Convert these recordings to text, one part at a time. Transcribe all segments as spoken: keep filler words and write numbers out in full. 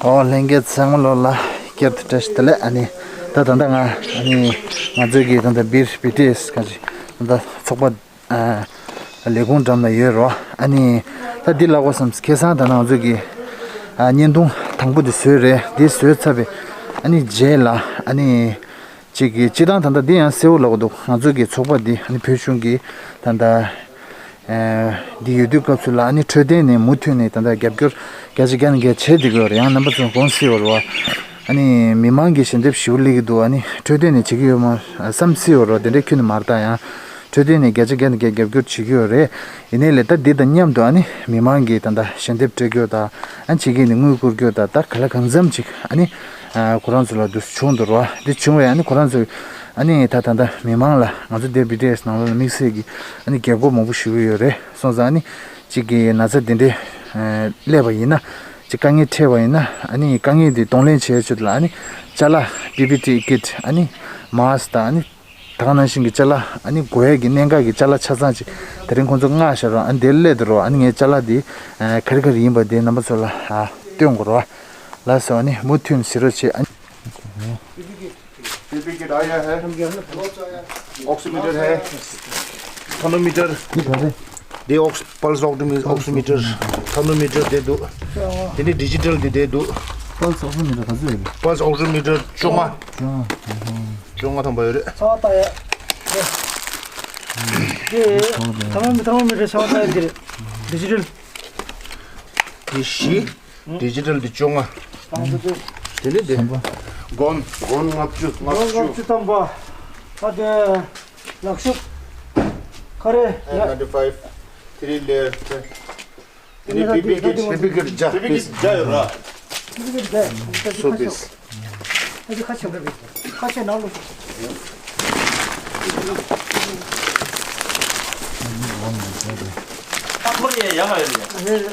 ཨོ་ལྷན་རྒྱས་ཚང་མ་ལོ་ལ་བསྐྱར་དུ་བཀྲ་ཤིས་བདེ་ལེགས། ཨ་ནི་ད་ད་ལྟ་ང་ཨ་ནི་ང་ཚོའི་གི་ད་ལྟ་སྦིར་བི་ཊི་ཨེས་ག་ཅི་ད་ལྟ་ཚོགས་པ་ཨ་ལས་ཁུངས་འགྲམ་ལ་ཡོད་རོ། ཨ་ནི་ད་འདི་ལབ་དགོས་བསམ། ཁ་སང་ད་ང་ཚོའི་གི་ཨ་བརྙན་ཐུང་དང་པོ་དེ་བཟོས་རེད། དེ་བཟོས་ཚར་བའི་ཨ་ནི་རྗེས་ལ་ཨ་ནི་ཅིག་གི་སྤྱིར་བཏང་ད་ལྟ་འདི་ཡང་གསལ་བོ་ལབ་དགོས་འདུག་ང་ཚོ་གི་ཚོགས་པ་འདི་ཨ་ནི་བོད་གཞུང་གི་ད་ལྟ་ཨ་འདི་ཡོད་དུས་སྐབས་སུ་ལ་ཨ་ནི་འཕྲོད་བསྟེན་ནས་མུ་མཐུད་ནས་ད་ལྟ་རྒྱབ་སྐྱོར་བརྒྱ་ཆ་བརྒྱ་ནས་བརྒྱ་བྱེད་བསྡད་ཀྱི་ཡོད་རེད། ཡང་རྣམ་པ་ཚོ་དགོངས་སྲིད་པ་རེད་བ། ཨ་ནི་མི་མང་གི་ཞལ་འདེབས་ཞེ་པོ་སླེབས་ཀྱི་འདུག་ཨ་ནི་འཕྲོད་བསྟེན་ནས་བྱེད་ཀྱི་ཡོད་མ་བསམ་སྲིད་པ་རེད་བ། དེ་འདྲའི་ཁྱོན་ནས་མ་རེད། ད་ཡང་འཕྲོད་བསྟེན་ནས་བརྒྱ་ཆ་བརྒྱ་ནས་བརྒྱ་རྒྱབ་སྐྱོར་བྱེད་ཀྱི་ཡོད་རེད། ཡིན་ནའི་ལས་ད་འདི་དང་མཉམ་དུ་ཨ་ནི་མི་མང་གི་ད་ལྟ་ཞལ་འདེབས་སྤྲད་རྒྱུ་དང་ཨ་ནི་བྱེད་ཀྱི་ནི་དངུལ་བསྐུར་རྒྱུ་དང་ད་ག་ལ་གང་འཚམ་ཅིག་ཨ་ནི་ཨ་ཁོ་རང་ཚོ་ལ་འདུ་བྱུང་འདུག་རོ། འདི་བྱུང་བས་ཨ་ནི་ཁོ་རང་ཚོས་ཨ་ནི་ད་ད་ལྟ་མི་མང་ལ་ང་ཚོ་འདིར་བི་ཊི་ཨེས་ནང་ལོགས་ལ་དམིགས་བསལ་གྱི་ཨ་ནི་རྒྱབ་སྐྱོར་མང་པོ་ཞུ་གི་ཡོད་རེད། སོང་ཙང་ཨ་ནི་གཅིག་གི་ན་ཚ་འདི་འདྲའི་ཨ་སླེབས་པ་ཡིན་ན་གཅིག་དཀའ་ངལ་འཕྲད་པ་ཡིན་ན་ཨ་ནི་དཀའ་ངལ་འདི་གདོང་ལེན་བྱེད་ཆེད་ལ་ཨ་ནི་ཅ་ལག་པི་པི་ཨི་ཀིཊ་ཨ་ནི་མཱསི་དང་ཨ་ནི་ད་ག་ནང་བཞིན་གྱི་ཅ་ལག་ཨ་ནི་དགོས་ཡས་ཀྱི་གནད་འགག་གི་ཅ་ལག་ཆ་ཚང་ཅིག་དེ་རིང་ཁོང་ཚོ་མངགས་བཞག་རོགས། ཨ་ནི་དེ་སླེབས་དུས་རོགས། ཨ་ནི་ངས་ཅ་ལག་འདི་ཨ་ག་རེ་ག་རེ་ཡིན་པ་དེ་རྣམ་པ་ཚོ་ལ་ཨ་སྟོན་དགོས་རོགས། ལགས་སོ། ཨ་ནི་མུ་མཐུད་གཟིགས་རོགས་བྱེད། ཨ་ནི། PP kit आया है, ऑक्सीमीटर है, थर्मोमीटर, ये घर है। दे ऑक्स-, पल्स ऑक्सीमी-, ऑक्सीमीटर, थर्मोमीटर दे दो। तेने डिजिटल दे, दे दो। पल्स ऑक्सीमीटर का जो है। पल्स ऑक्सीमीटर चोंगा। चोंगा। चोंगा थम बायो रे। सात आया। ये थर्मोमीटर, थर्मोमीटर सात आया तेरे। डिजिटल। ये शी। ཌི་ཇི་ཊལ་འདི་བཅོ་ལྔ། དེ་ནི་དེ། སྒོན། སྒོན་ལྔ་བཅུ། ལྔ་བཅུ། ལྔ་བཅུ་ཐམ་པ། ད་དེ་ལག་ཤུབས། ཁ་རས། ཨེན་ནའིན་ཊི་ཕའིབ། ཐི་རི་ལེ་ཡར། དེ་ནི་པི་པི་ཀིཊ། པི་པི་ཀིཊ་བརྒྱ། པི་པི་ཀིཊ་བརྒྱ་ཡོད་ར། པི་པི་ཀིཊ་བརྒྱ། སོ་པིས། ཨ་ཅེ་ཁ་ཆེ་བ་རེད། ཁ་ཆེ་ནང་ལོགས་སུ། ཨ་ཁོ་རེ་ཡ་མ་ཡོད་རེད།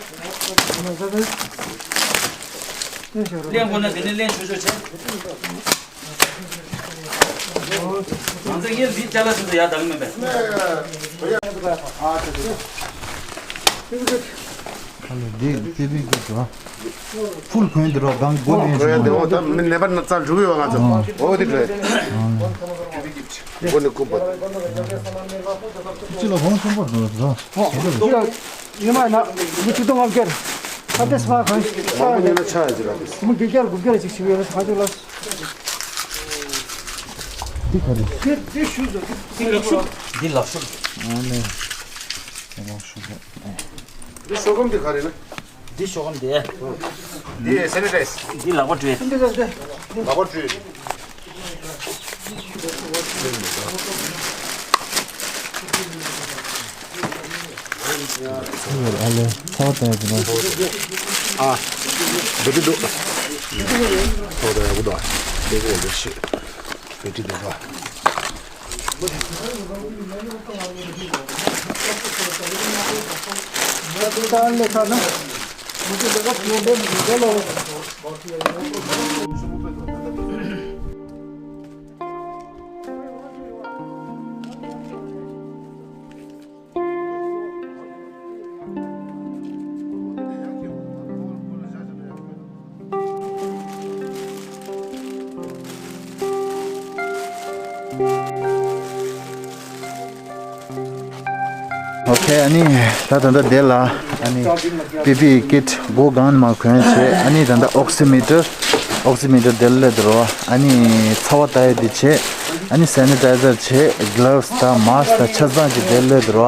ལེན་དགོས་ན་དེ་ནས་ལེན་ཆོག་ཆོག་བྱས། ང་ཚོ་ངས་འདི་ཅ་ལག་ཚོ་ཡ་དང་མིན་པས། ཨ་ལེ། འདི་པི་པི་ཀིཊ་རོ། ཕུལ་གོན་འདི་རོ། གང་དགོས་ནས་གོན་འདི་རོ། ད་མི་ནད་པ་ན་ཚ་འགྲོ་གི་ཡོད་ང་ཚོ། འོ་འདི་འདྲ། མགོ་ནས་སྐུམ་པ། ཅི་ལ་ཧོང་ཆུང་པོ་འགྲོ་རོ། ཡིན་མ་ན་མི་ཆུ་དོང་ངམ་ཀེར། ཁ་ཏེ་སྨ་ཁང་། མང་པོ་ཉོས་ན་ཆ་ཡ་ཅི་ར་དེ། མི་དགུ་བརྒྱ་དགུ་བརྒྱ་ཅིག་ཞིག་ཡོད་ན་ཁ་ཅིག་ལ། འདི་ག་རེ། འདི་ལག་ཤུབས། འདི་ལག་ཤུབས་རེད། ཨ་ནི། འདི་ལག་ཤུབས་རེད། འདི་ཤོག་སྒམ་འདི་ག་རེ་ན། འདི་ཤོག་སྒམ་འདི། འདི་སེ་ནི་ཊའིཛ། འདི་ལག་པ་བཀྲུ་ཡས། ལག་པ་བཀྲུ་ཡས། ཨ་ལེ། ཚ་བ་ལྟ་ཡ་དེ་ན། ཨ། བེ་ཏི་འདུག་ཚ་བ་ལྟ་ཡ་གུ་དོ། བེ་ཏི་འདུག་ཤི། བེ་ཏི་འདུག་ག་ཨོ་ཁེ། ཨ་ནི་ད་ད་ལྟ་དེ་ལ་ཨ་ནི་པི་པི་ཨི་ཀིཊ་མགོ་སྒང་ནས་མར་གོན་བྱས། ཨ་ནི་ད་ལྟ་ཨོག་སི་མི་ཊར། ཨོག་སི་མི་ཊར་དེ་སླེབས་འདུག་རོ། ཨ་ནི་ཚ་བ་ལྟ་ཡ་དེ་བྱས། ཨ་ནི་སེ་ནི་ཊའི་ཛར་བྱས། གི་ལབ་སི་དང་མཱསི་དང་ཆ་ཚང་ཅིག་དེ་སླེབས་འདུག་རོ།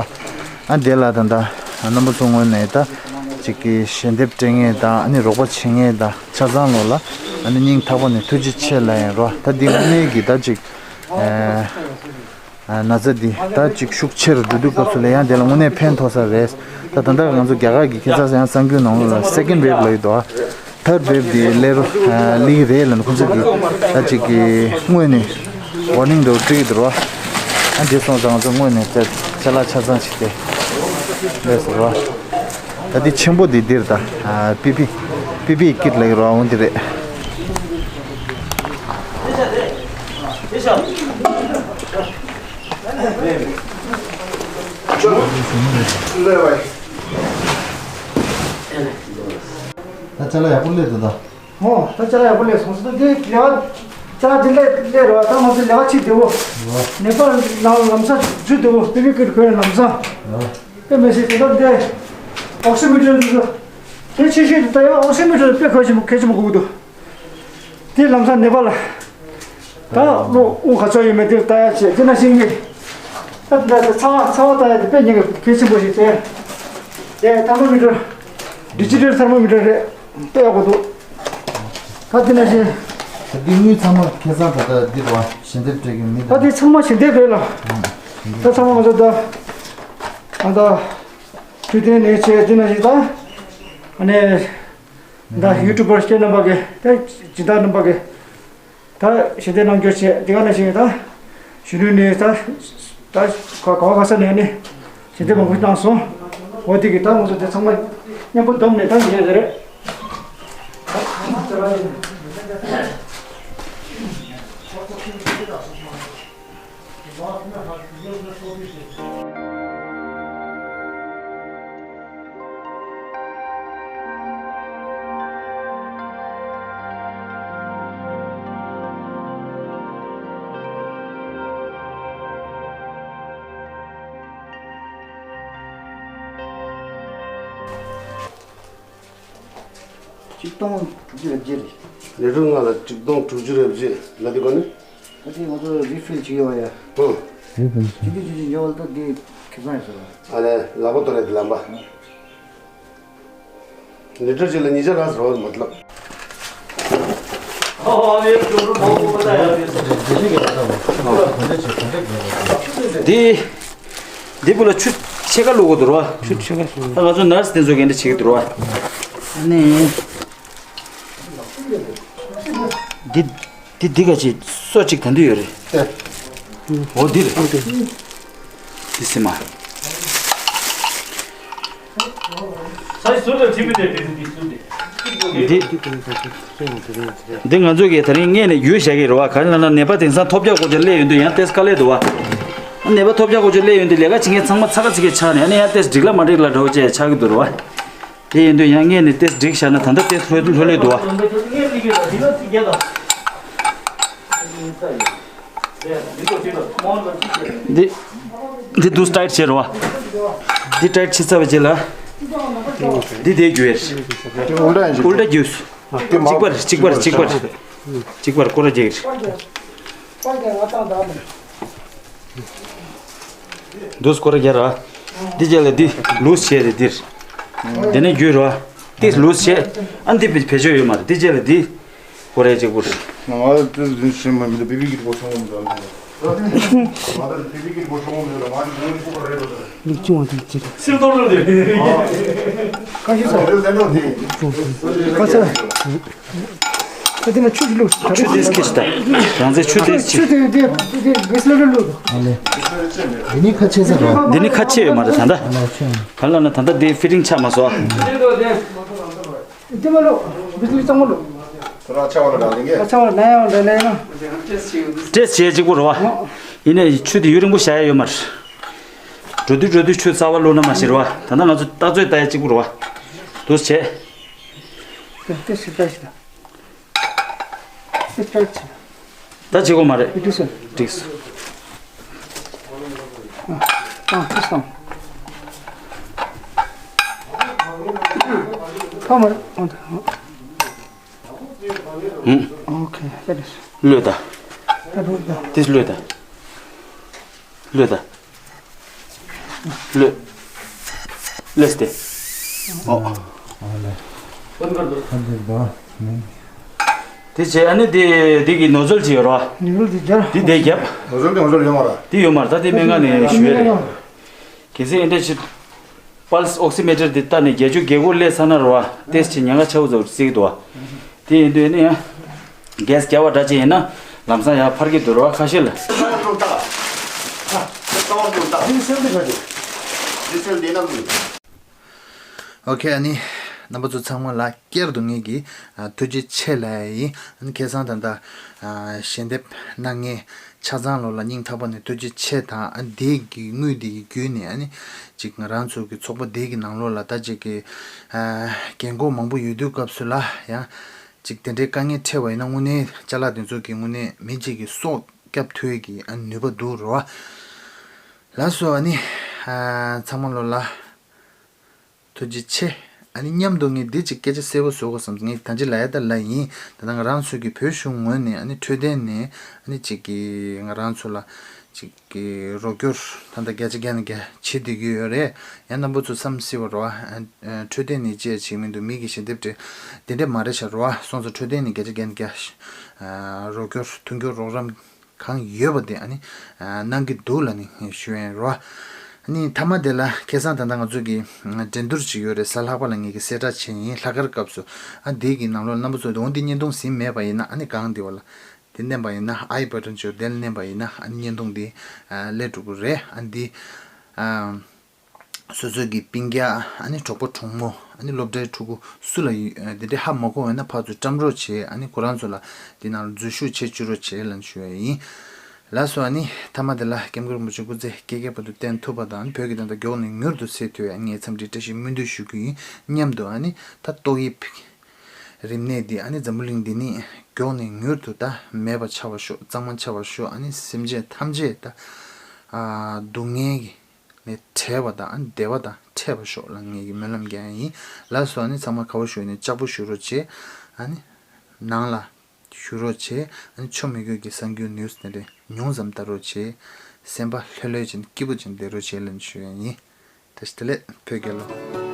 ཨ་དེ་ལ་ད་ལྟ་རྣམ་པ་ཚོ་ངོས་ནས་ད་ཅིག་གི་ཞལ་འདེབས་སྤྲད་མཁན་དང་ཨ་ནི་རོགས་པ་བྱེད་མཁན་དང་ཆ་ཚང་ལོ་ལ་ཨ་ནི་སྙིང་ཐག་པ་ནས་ཐུགས་རྗེ་ཆེ་ལབ་ཡིན་རོ། ད་འདི་དངོས་གནས་ཀྱི་ད་ཅིག་ཨ་ན་ཚ་འདི་ད་ཅིག་ཤུགས་ཆེ་རུ་འགྲོ་དུས་སྐབས་སུ་ལ་ཡང་དེ་ལ་དངོས་གནས་ཕན་ཐོགས་ས་རེད། ད་ད་ལྟ་ང་ཚོ་རྒྱ་གར་གྱི་ཁྱད་མཚར་ཡང་གསར་འགྱུར་ནང་ལ་སེ་ཀེན་ཌི་ཝེབ་ལབ་ཡོད་དོ། ཐར་ཌི་ཝེབ་འདི་སླེབས་རོ། ཨ་སླེབས་རེད་ལབ་ནས་ཁོང་ཚོ་གིས་ད་ཅིག་གི་དངོས་ནས་ཝར་ནིང་འདྲ་བོ་སྤྲད་ཀྱི་འདུག་རོ། ཨ་འདི་སོང་ཙང་ང་ཚོ་དངོས་ནས་ཅ་ཅ་ལག་ཆ་ཚང་ཞིག་དེ་སླེབས་སོང་རོ། ད་འདི་ཆེན་པོ་འདི་འདིར་ད་ཨ་པི་པི་པི་པི་ཨི་ཀིཊ་ལབ་ཀྱི་རོ། འོ་འདི་རེད། ད་ཅ་ལག་ཡག་པོ་སླེབས་འདུག་ད། ཨོ། ད་ཅ་ལག་ཡག་པོ་ལས་སོང་ཟེར། ད་དེ་ལས་ཀ་ཅ་ལག་དེ་ལས་ལས་རོགས། ད་ང་ཚོ་ལས་ཀ་བྱེད་བདེ་བོ། ནེ་པཱལ་ནང་ལམ་སང་འཛུལ་བདེ་བོ། པི་པི་ཀིཊ་གོན་ལམ་སང་། དཔེ་མི་སྲིད་དེ་ད་དེ་ཨོག་སི་མི་ཊར་འདུག་གལ་ཆེ་ཤོས་དེ་ད་ཡང་ཨོག་སི་མི་ཊར་དཔེ་གལ་ཆེན་པོ་གལ་ཆེན་པོ་དགོས་ཀྱི་འདུག་དེ་ལམ་སང་ནེ་པཱལ་ལ། ད་ལོ་དབུགས་ག་ཚོད་ཡོད་མེད་དེ་ལྟ་ཡ་བྱས། དེ་ནང་བཞིན་གྱི་ད་ད་ད་ཚ་བ་ཚ་བ་ལྟ་ཡ་དེ་དཔེ་ཉེན་ཁ་གལ་ཆེན་པོ་ཞིག་རེད། དེ་ཐར་མོ་མི་ཊར། ཌི་ཇི་ཊལ་ཐར་མོ་མི་ཊར་རེད། དཔེ་ཡག་པོ་འདུག་ད་དེ་ནང་བཞིན། ད་འདི་དངུལ་ཚང་མ་ཁེ་བཟང་ད་ལྟ་འདི་རེད་བ། ཞལ་འདེབས་སྤྲད་མཁན་མི་ད་དང་། འདི་ཚང་མ་ཞལ་འདེབས་རེད་ལ། ད་ཚང་མ་ང་ཚོ་ད་ཨ་ད་འཕྲོད་བསྟེན་ནས་བྱས། དེ་ནང་བཞིན་ད་ཨ་ནི་ད་ཡུ་ཊུབ་པར་སྐྱེ་རྣམ་པ་གི་ད་སྦྱིན་བདག་རྣམ་པ་གི་ད་ཞལ་འདེབས་གནང་རྒྱུ་བྱས། དེ་ག་ནང་བཞིན་ད་གཞོན་ནུ་ནས་ད་ད་ག་ག་བ་ག་ས་ནས་ནི་ཞལ་འདེབས་མང་པོ་གནང་སོང་། འོ་དེ་གི་ད་ང་ཚོ་དེ་ཚང་མ་མཉམ་པོ་བསྡོམས་ནས་ད་ཉེ་རེད། ཆིག་སྟོང་དྲུག་ཅུ་རེ་བརྒྱད་རེད། ལི་ཊར་ལྔ་ལ་ཆིག་སྟོང་དྲུག་ཅུ་རེ་བརྒྱད་ལ་དེ་གོ་ནི། ད་དེ་ང་ཚོ་རི་ཕིལ་བྱེད་ཡོང་ཡ། ཧུང་། ཆུ་དེ་ཆུ་དེ་ཉོ་བ་ལ་ད་དེ་ཁེ་བཟང་ཡོད་ཟེར་བ། ཨ་ལས་ལག་པ་གཏོར་རེད་དེ་ལམ་པ། ལི་ཊར་གཅིག་ལ་ཉིས་བརྒྱ་རག་ཟེར་བ་མ་ལབ། འདི་འདི་བུ་ལ་ཆུ་ཕྱེད་ཀ་བླུག་དགོས་འདུག་ར། ཆུ་ཕྱེད་ཀ་བླུག་ད་ང་ཚོ་ནར་སི་དེ་ཚོ་ག་འདྲ་བྱེད་ཀྱི་འདུག་ར། ཨ་ནི། འདི་འདི་འདི་ག་ཅིག་སོ་གཅིག་ད་འདི་ཡོད་རེད། ཨོ་འདི་རེད། འདི་སེ་མ། འདི་འདི་ང་ཚོ་གི་ད་རིང་སྔས་ནས་ཡོད་བཞག་གི་རེད་བ། ག་རེ་ལབ་ན་ནད་པ་དེང་སང་ཐོལ་རྒྱག་སྐོར་ཅིག་སླེབས་ཡོང་དུས་ཡང་ཏེས་དཀའ་ལས་འདུག་བ། ནད་པ་ཐོལ་རྒྱག་སྐོར་ཅིག་སླེབས་ཡོང་དུས་ལས་ཀ་བྱེད་མཁན་ཚང་མ་ཚ་ཁ་ཚིག་གི་ཆགས་ནས་ཨ་ནི་ཡང་ཏེས་འགྲིག་ལ་མ་འགྲིག་ལ་འདྲ་བོ་ཅིག་ཆགས་ཀྱི་འདུག་རེད་བ། དེ་ཡིན་དུས་ཡང་སྔས་ནས་ཏེས་འགྲིག་བཞག་ན་ད་ལྟ་ཏེས་ལྷོད་ལྷོད་ལྷོད་འདུག་བ། འདི་འདི་འདུག་ཊའིཊ་བྱས་རེད་བ། འདི་ཊའིཊ་བྱས་ཚར་བའི་རྗེས་ལ། འདི་དེ་རྒྱུ་ཡེར། དེ་ཨུལ་ཊ་ཡིན། ཨུལ་ཊ་རྒྱུས། གཅིག་པར་གཅིག་པར་གཅིག་པར་གཅིག་པར་སྐོར་ར་རྒྱག་གི། འདུག་སྐོར་ར་རྒྱག་ར། འདི་རྗེས་ལ་འདི་ལུས་བྱས་རེད་འདིར། དེ་ནས་རྒྱུ་ར། འདི་ལུས་བྱས། ཨ་འདི་བེད་སྤྱོད་ཡོད་མ་རེད། འདི་རྗེས་ལ་འདི་སྐོར་ར་གཅིག་པུར། ང་ང་ཏི་ཟིན་ཤེས་མ་མི་འདུག་བི་བི་ཀི་ཏི་གོ་ཆུང་མི་འདུག་ང་ཏི་བི་བི་ཀི་ཏི་གོ་ཆུང་མི་འདུག་ང་ཏི་ཟིན་ཤེས་པ་རེད་འདུག་སིལ་ཏོག་ལ་དེ། ཁ་ཤས་ས། ཁ་ས། ད་དེ་ན་ཆུ་ཞིག་བླུགས། ཆུ་དེ་སྐྱེས་ཤི་ད། རང་ཚེ་ཆུ་དེ་ཆུ་ཆུ་དེ་དེ་དེ་མི་སླེ་ལུ་ལུ། ཨ་ལེ། འདི་ནི་ཁ་ཆེ་ས་རེད། འདི་ནི་ཁ་ཆེ་ཡོད་མ་རེད་ད་ལྟ། ཨ་ལེ་ཆེ། ག་ལ་ན་ད་ལྟ་དེ་ཕི་ཊིང་ཆགས་མ་སོང་། དེ་མ་ལོ། མི་སླེ་གཙང་མ་ལོ། ཁོ་རང་ཆ་བ་ལ་རང་ལེན་གྱི། ཁ་ཆ་བ་ལ་ན་ཡང་འདྲ་ལེན་ཡང་། ཏེས་བྱས་གཅིག་པུ་རེད་བ། ཡིན་ནའི་ཆུ་དེ་ཡུན་རིང་པོ་བཞག་ཡ་ཡོད་མ་རེད། འགྲོ་དུས་འགྲོ་དུས་ཆུ་རྩ་བ་བླུགས་ན་མ་ཤི་རེད་བ། ད་ལྟ་ང་ཚོ་ལྟ་ཚོད་ལྟ་ཡ་གཅིག་པུ་རེད་བ། འདུག་བྱས། དེ་དེ་ཞིག་ལྟ་ཞིག་ལྟ། དེ་ལྟ་ཞིག་ལྟ། ད་བྱེད་དགོས་མ་རེད། འགྲིག་སོང་། འགྲིག་སོང་། ཨ་ཨ་ཁུ་སང་། ཐོག་མར་ཨོ་ཨོ་ཁེ་ད་རེད། གློད་ད། ད་རུང་ད། དེ་གློད་ད། གློད་ད། ལོས། ལོས་ཏེ། ཨོ། ཨ་ལེ། ཧ་འདི་བ། དེ་བྱས་ཨ་ནི་དེ་དེ་གི་ནོ་ཛལ་ཅིག་ཡོད་རོ། ནོ་ཛལ་དེ་རྒྱབ། དེ་དེ་རྒྱབ། ནོ་ཛལ་དེ་ནོ་ཛལ་ཡོད་མ་ར། དེ་ཡོད་མ་ར། ད་དེ་སྨན་ཁང་ནས་ཞུ་ཡ་རེད། གལ་སྲིད་ཨེ་འདྲ་ཞིག་པལ་སི་ཨོག་སི་མི་ཊར་དེ་བལྟས་ནས་བརྒྱད་ཅུ་གྱ་དགུ་སླེབས་ཚར་ན་རོ། ཏེས་ཅིག་ཉེན་ཁ་ཆེ་བོ་ཚོར་བརྩི་གི་འདུག་བ། དེ་ཡིན་དུས་ཨ་ནི་ཡང་། གེ་སི་རྒྱག་པ་འདྲ་ཅིག་ཡིན་ན་ལམ་སང་ཡར་འཕར་གྱི་འདུག་རོ་ཁ་ཤས་ལ། ཨོ་ཁེ། ཨ་ནི་རྣམ་པ་ཚོ་ཚང་མ་ལ་བསྐྱར་དུ་ངེད་ཀྱིས་ཨ་ཐུགས་རྗེ་ཆེ་ལབ་ཡ་ཡིན། ཨ་ནི་ཁ་སང་ད་ལྟ་ཨ་ཞལ་འདེབས་གནང་མཁན་ཆ་ཚང་ལོ་ལ་སྙིང་ཐག་པ་ནས་ཐུགས་རྗེ་ཆེ་དང་། ཨ་དེ་གི་དངུལ་དེ་གི་བརྒྱུད་ནས་ཨ་ནི་ཅིག་ང་རང་ཚོ་གི་ཚོགས་པ་དེ་གི་ནང་ལོགས་ལ་ད་ཅིག་གི་ཨ་རྒན་གོག་མང་པོ་ཡོད་དུས་སྐབས་སུ་ལ་ཡང་། ཅིག་དེ་འདྲའི་དཀའ་ངལ་འཕྲད་པ་ཡིན་ན་དངོས་གནས་ཅ་ལག་དེ་ཚོ་གི་དངོས་གནས་མི་གཅིག་གི་སྲོག་སྐྱབས་ཐུབ་ཡས་ཀྱི་ཨ་ནུས་པ་འདུག་རོ། ལགས་སོ། ཨ་ནི་ཨ་ཚང་མ་ལོ་ལ་ཐུགས་རྗེ་ཆེ། ཨ་ནི་མཉམ་དུ་ངས་འདི་ཅིག་སྐད་ཆ་གསལ་པོ་བཟོ་དགོས་བསམ་སོང་། ངས་ད་ཅི་ལབ་ཡ་ད་ལབ་ཡིན། ད་ལྟ་ང་རང་ཚོ་གི་བོད་གཞུང་ངོས་ནས་ཨ་ནི་འཕྲོད་བསྟེན་ནས་ཨ་ནི་ཅིག་གི་ང་རང་ཚོ་ལ་ཅིག་གི་རོགས་སྐྱོར་ད་ལྟ་བརྒྱ་ཆ་བརྒྱ་ནས་བརྒྱ་བྱེད་བསྡད་ཀྱི་ཡོད་རེད། ཡང་རྣམ་པ་ཚོ་བསམ་སྲིད་པ་རོ། ཨ་ཨ་འཕྲོད་བསྟེན་ནས་ཅི་ཡ་བྱེད་མི་འདུག་མི་གི་ཞལ་འདེབས་སྤྲད་དེ་འདྲས་མ་རེད་ཤག་རོ། སོང་ཙང་འཕྲོད་བསྟེན་ནས་བརྒྱ་ཆ་བརྒྱ་ནས་བརྒྱ་ཨ་རོགས་སྐྱོར་མཐུན་འགྱུར་རོགས་རམ་གང་ཡོད་པ་དེ་ཨ་ནི་ཨ་གནང་གི་འདུག་ལབ་ནས་ཞུ་ཡ་ཡིན་རོ། ཨ་ནི་མཐའ་མ་དེ་ལ་ཁ་སང་ད་ལྟ་ང་ཚོ་གི་འགྲན་བསྡུར་ཅིག་ཡོད་རེད། གཟའ་ལྷག་པ་ལ་ངེད་ཀྱི་གསལ་བསྒྲགས་བྱས་ཡིན། ལྷག་དཀར་སྐབས་སུ་ཨ་འདི་གི་ནང་ལོགས་རྣམ་པ་ཚོ་འོ་འདི་བརྙན་ཐུང་ཟིན་མེད་པ་ཡིན་ན་ཨ་ནི་གང་འདི་བ་ལ་དེ་མནན་པ་ཡིན་ན་ཨའི་བ་ཊན་ཅིག་ཡོད་དེ་ལ་མནན་པ་ཡིན་ན་ཨ་ནི་བརྙན་ཐུང་འདི་ཨ་སླེབས་འགྲོ་གི་རེད། ཨ་འདི་ཨ་སོ་སོའི་གི་སྤུན་ཀྱག་ཨ་ནི་གྲོགས་པོ་གྲོགས་མོ་ཨ་ནི་སློབ་གྲྭའི་ཕྲུ་གུ་སུ་ལ་ཡོད་དེ་འདྲའི་ཧ་མ་གོ་བས་ན་ཕར་ཚུར་བཀྲམ་རོགས་བྱེད། ཨ་ནི་ཁོ་རང་ཚོ་ལ་དེ་ནང་འཛུལ་ཞུགས་བྱེད་བཅུག་རོགས་བྱེད་ལབ་ཞུ་ཡ་ཡིན། ལགས་སོ། ཨ་ནི་མཐའ་མ་དེ་ལ་སྐྱབས་མགོན་རིན་པོ་ཆེ་སྐུ་ཚེ་བསྐལ་བརྒྱའི་བར་དུ་བརྟན་ཐུབ་པ་དང་བོད་ཀྱི་བདེན་མཐའ་མགྱོགས་ནས་མྱུར་དུ་སེལ་ཐུབ་ཡ་ངས་འཚམས་འདྲི་བཀྲ་ཤིས་སྨོན་འདུན་ཞུ་གི་ཡིན། མཉམ་དུ་ཨ་ནི་ད་ཏོག་དབྱིབས་རིམས་ནད་འདི་ཨ་ནི་འཛམ་བུ་གླིང་འདི་ནས་མགྱོགས་ནས་མྱུར་དུ་ད་མེད་པ་ཆགས་པ་ཤོག་གཙང་མ་ཆགས་པ་ཤོག་ཨ་ནི་སེམས་ཅན་ཐམས་ཅད་ད་ཨ་སྡུག་བསྔལ་གྱི་ནས་བྲལ་བ་དང་ཨ་ནི་བདེ་བ་དང་འཕྲད་པ་ཤོག་ལ་ངེད་ཀྱི་སྨོན་ལམ་རྒྱག་ཡ་ཡིན། ལགས་སོ། ཨ་ནི་ཚང་མ་དགའ་བོ་ཞུ་ནས་ལྕགས་པོ་ཞུ་རོགས་བྱེད། ཨ་ནི་ནང་ལ་ཞུ་རོགས་བྱེད། ཨ་ནི་ཆོ་མི་དགོས་ཀྱི་གསར་འགྱུར་ནིའུ་སི་དེ་འདྲ་ཉུང་ཙམ་ལྟ་རོགས་བྱེད། སེམས་པ་ལྷོད་ལྷོད་བྱས་ནས་སྐྱིད་པོ་བྱས་ནས་བསྡད་རོགས་བྱེད་ལབ་ནས་ཞུ་ཡ་ཡིན། བཀྲ་ཤིས་བདེ་ལེགས། བོད་རྒྱལ་ལོ།